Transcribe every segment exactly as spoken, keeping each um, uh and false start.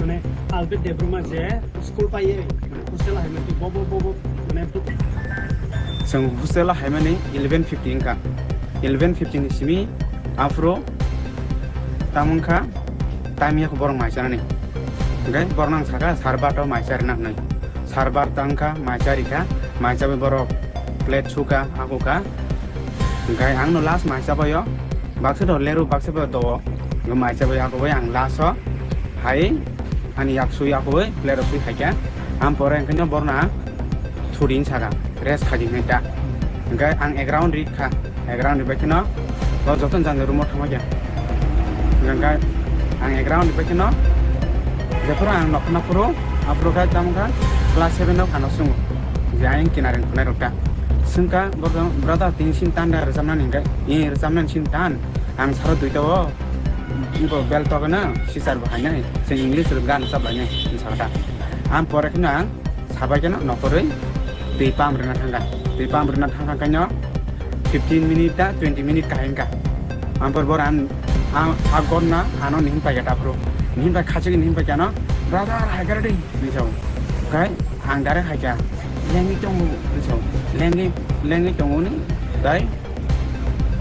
Mane Albert Debbarma je school paiye, mane hostel hai mane bo, bo, bo, bo, mane bo. Chwng hostel o hai mani eleven fifty wngkha. Eleven fifty ni simi aphuru tamo wngkha, time yak borok mai chanani. Hingke borok nang saka, sar bar to mai charina hinui. Sar bar tang kha, mai chari kha, mai chabai borok plate suka, ako kha. Hingke ang no last mai chabai o, baksa to leru, baksa bo do o. Hingke mai chabai ako bai ang last o hai ani yak sui ako bai plate o sui hai kha. Am pore hingke no borna thudin saka, rest khaji hinui ta. Hingke ang ek round rit kha, ek round rit bai kheno o joto jang room o thangma kha. Hingke ang ek round rit bai kheno jephuru ang nokha naphuru, aphuru khe tamo kha class seven o ano swngo je ayang kinareng khwnai rok ta. Swngkha, "Brother, brother, tini sin tan da rwchapnani?" Hingke, "Ee, rwchapnani sin tan, ang saro duita o." Bo bel tokna sisar bo hainai, se English rok gan chaplainai, sakha. Am pore kheno ang sabai kheno nokorwi twi pump rwna thangkha. Twi pump rwna thangkha khaino fifteen minute da twenty minute kahai wngkha. Am por bor ang, ang, a gonna ano nihin paikha ta phuru. Nihin pai khachigwi nihin paikha no, "Brother, hai kara di," hinwi sao. Khai ang direct haikha, "Lengwi tongo," hinwi sao. "Lengwi, lengwi tongo ni, tai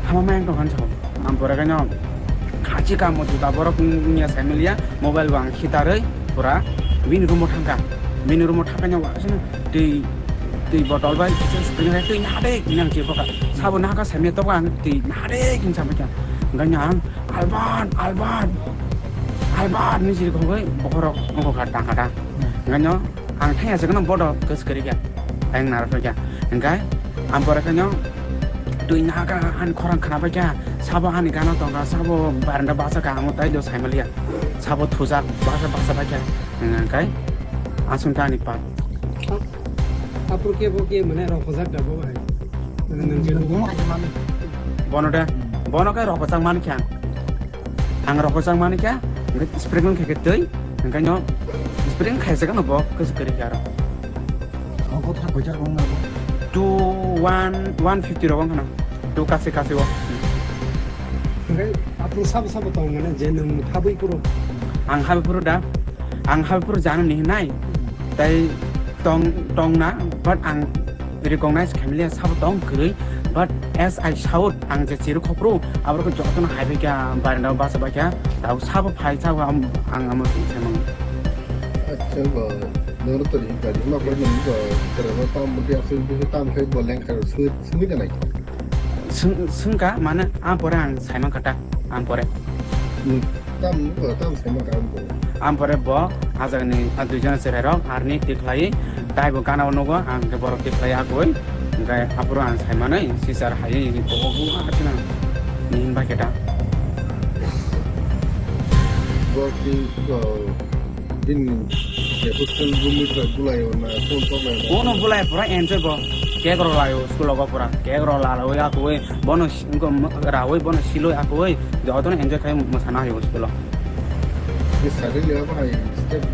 hama mayang tongkha," hinwi sao. Ang pore khaino khachi kamo juta borok wngya saimaliya, mobile bo ang khitarwi pura bini room o thangkha. Bini room o thangkhaino uansukno twi, twi botol bai kisa spring bai twi nadik hinwi ang chibokha. Sabo nahakha saimaliya, tobo ang twi nadik hinwi sabaikha. Hingkhaino ang, "Alban, Alban, Alban," hinwi chirikhogwi bokhorok wngkha tangkha ta. Hingkhaino ang thangya se kheno bodo kwchwrwikha. Ayang narwkha. Hingkhe ang pore khaino twi nahakha, ani khorang khnabaikha. Sabo ani gana tongkha, sabo barenda bachakha, amo taido saimaliya. Sabo thujak, basa, basa baikha. Hingkhe aswk ta ani pat. Aphuru khe bo khe mane rok hojak da bo hai. Mane nang je bo. Bono de, bono khe rok hojak mankha. Ang rok hojak mankha, hingkhe spring wngkha khe twi, hingkhe no spring khaijak no bo kwchwrwikha aro. Ang kotha koichar wng na bo? Two one, one fifty rok wngkha na. Two kasi kasi o. Hingkhe aphuru sabo sabo tong mane je nwng habwi phuru? Ang habwi phuru da. Ang habwi phuru jano ni hinai. Tai tong, tong na, but ang recognize khaimaliya sabo tong kwrwi, but as I shout, ang je chiru khopru, aborok jotono haibaikha, barenda o bachabaikha, tao sabo phai sabo am-, ang amo twi samung. Acha ba, noro to ri gari ma ko nang ba, tara ba tam bo dia sing bi tam khai bo leng khai sui, sui da nai. Sung, sungka, mane, am pore ang saimang kata, am pore. Hmm. Tam, oh, tam saimang kata, am pore. Am pore bo, ajagni, a, duijon cherai rok, arni tikhlai, tai bo gana o nugo, ang ke borok tikhlai agoi, hingke aphuru ang saimani, sisar hai, bo, bo, akhina, nin ba keta. Bo ki, oh, Bini je hostel room ni bai bulai o na phone tok lai o na. Bono bulai pura enjoy bo. Cake rok lai o school o pura. Cake rok la la o ya ko e. Bono si-, ko m-, ra o bono silo ya ko e. Joto no enjoy khai mo sana yo school o. Ye sari le ba hai step.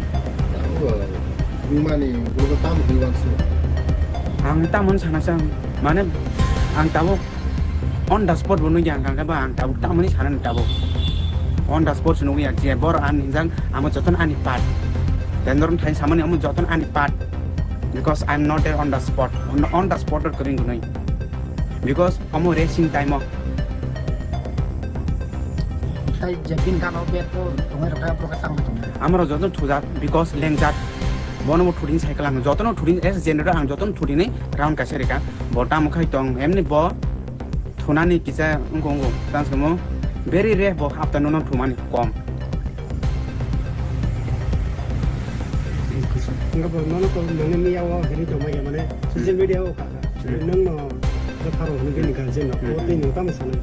Mani bulu tam hi wan su. Ang tamon sana sang. Mane ang tabo On the spot bo nugya ang kangkhe ba ang tabuk tamoni sanani tabuk. On the spot se nugya je bor ani hinjak amo jotono ani part. Tendor thai samani amo jotono ani part. Because I am not there on the spot. On, on the spot or kwrwng gunui. Because amo racing time o. Sai je pin kano bet to tongai rok kha pro ka tang tongai. Amaro jotono thujak because lengjak. Bono bo thudin cycle ang jotono thudin as generator ang jotono thudinwi round kaisa rika. Bo tamo khai tong emni bo thunani kisa wngkha wngkha tang samo very rare bo hapta nono thumani kom. Wngkha bo nono to nangni miya o hini tongmaya mane social media o kha kha. Hmm. Nangno dopharo hini bini guardian no Hmm. o tei no tamo sanai.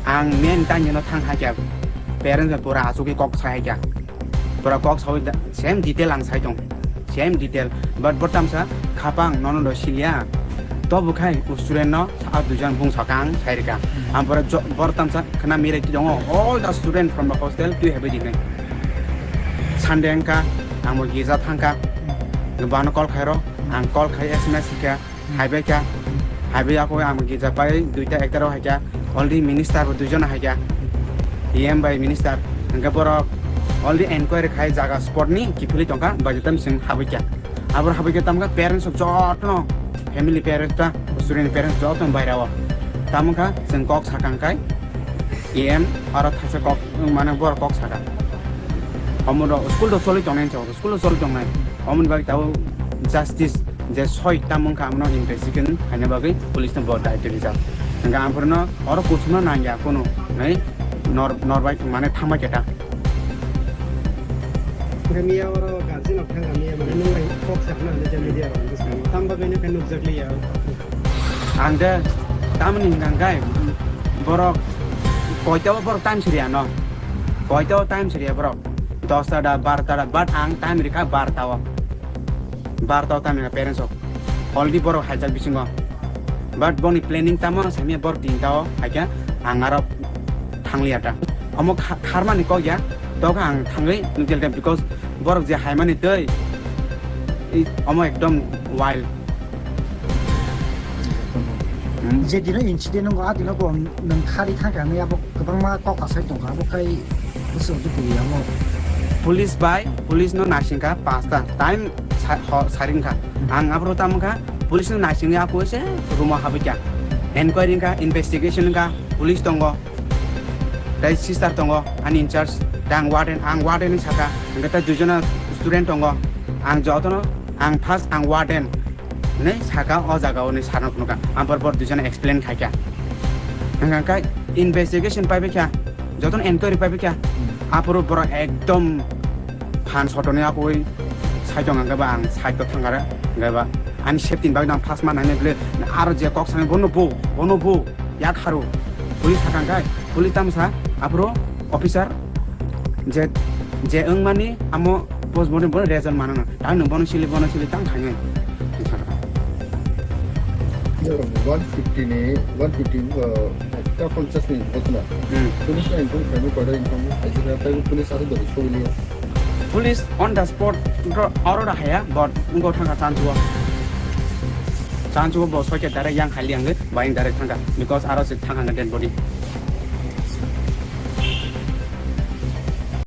Ang main tangni no thang hakya parents no pura asugwi kok sai hakya. Pura kok sawi da, same detail ang sai tong. Same detail. But bo tamsa khapang nono do silia. To bukhai student no a duijon bung saka ang sai rika. Ang pura jo-, bor tamsa khna mirai ti dongo. All the student from the hostel twi hebai dinai. Sunday angka, ang bo girja thangka. Bano call khairo, ang call khai S M S hika. Haibai kha, haibai ako ang girja pai duita ekta rok haikha, already minister bo duijon haikha, E M bai minister, hingke borok Already enquiry khai jaga spot ni kiphilwi tongkha, bai tam sing habikya. Abor habikya tamkha parents of jotono, family parents ta, student parents jotono baira o. Tamkha sing kok sakang kai, E M aro thaisa kok, mane bor kok saka. Omo do school do soli tongnai, school do soli tongnai. Omo ni bagwi tabo justice je soi tamung kha amno investigation haina bagwi police no bo daitwi rijak. Hingkha amphurno oro kuchukno nangya kunu, nai nor, norbai mane thangbai keta. Hingkha miya oro guardian rok thangkha miya mane nung bai kok sakna hwnwi je media rok hwnwi sango. Tam bagwi no khe nukjakliya. Ang de tamni hingkha hingkha borok koita o borok time siriya no. Koita o time siriya borok. Dosta da, barta da, but ang time rikha barta o. Barta o time rikha parents o. Already borok haijak bisingo. But boni planning tamo ang samya borok tinta o haikhe ang aro thangliya ta. Omo kha-, kharmani kok ya, tokha ang thangwi nukjal ta because borok je haimani twi, i, omo ekdom wild. Hmm. Je dino incident wngkha, a dino bo nwng khari thangkha hinwi abo kwbangma kok asai tongkha, abo khai bwswk dukhu ya amo. Police bai, police no naisingkha pasta time sa-, ho-, saringkha. Ang abro tamkha, police no naisingwi ako se room o habikha. Enquiry wngkha, investigation wngkha, police tongo. Tei sister tongo, ani in charge, tei ang warden, ang warden ni saka, hingke tei duijona student tongo, ang jotono, ang first ang warden hinwi saka o jaga o hinwi sir no phunukha, ang por por duijona explain khaikha, hingkha khe investigation paibaikha, jotono enquiry paibaikha, aphuru borok ekdom phan sotoni akoi side o hingkhe ba ang side o thangkha re, hingkhe ba ani safety ni bagwi no ang first ma nainai bwle, aro je kok sanai bono bo, bono bo. Yak haro. Police sakang kai. Police tamsa, aphuru officer je, je wngmani amo postmortem bono reason manana. Tang nwng bono sili, bono sili tang khainai. One fifty ni, one fifty, uh, ekta ponchas ni ghotona. Hmm. Police na inform khaino, koida inform khaijak, tei police aro dori sogili. Police on the spot ro-, aro da haya, but ngo thangka chanchuo. Chanchuo bo soike direct yang khali ang, ba yang direct thangka, because aro se thangka dead body.